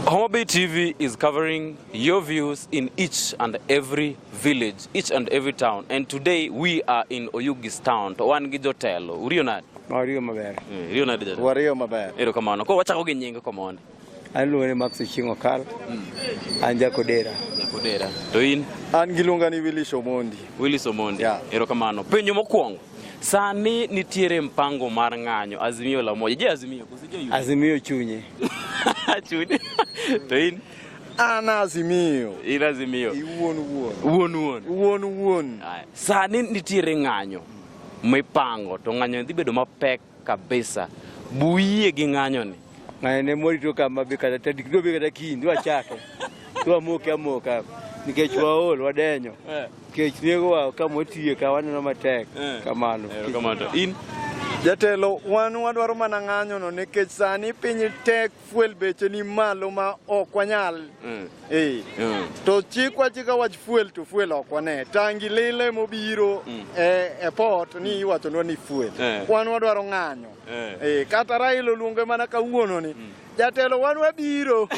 Homa Bay TV is covering your views in each and every village, each and every town. And today we are in Oyugis town. To wan gi jotelo. Uriyo nade? Wariyo maber. Iriyo nade jatelo? Wariyo maber. Erokamano. Koro wachako gi nying komondi. An iluongo ni Max Ochieng' Okal. An Jakodera. Jakodera. To in? An giluonga ni Willis Omondi. Willis Omondi. Yeah. Erokamano. Penjo mokwongo. Sani nitiere mpango mar ng'anyo Azimio la Umoja. Je, Azimio koso je UDA? Azimio chunye. Chuni. To in? An Azimio. In Azimio. Iwuon wuon. Wuon wuon. Wuon wuon. Aya. Sani nitiere ng'anyo mipango to ng'anyo dhi bedo mapek kabisa. Buyie gi ng'anyo ni. Ng'anyo ne morito kama be kata tadik dwa be kata kiny dwa chake. Dwa moke amoka nikech waol wadenyo. Kech negowa kama watiye ka waneno matek kamano. Erokamano. In? Jatelo, wan wadwaro mana ng'anyo no nikech sani piny tek, fuel beche ni malo ma ok wanyal. Eh. To chikwa chika wach fuel to fuel ok wane. Tangi lile mobiro e, e port ni iwachonwa ni fuel. Wan wadwaro ng'anyo. Eh, kata Raila oluonge mana kawuono ni. Jatelo wan wabiro.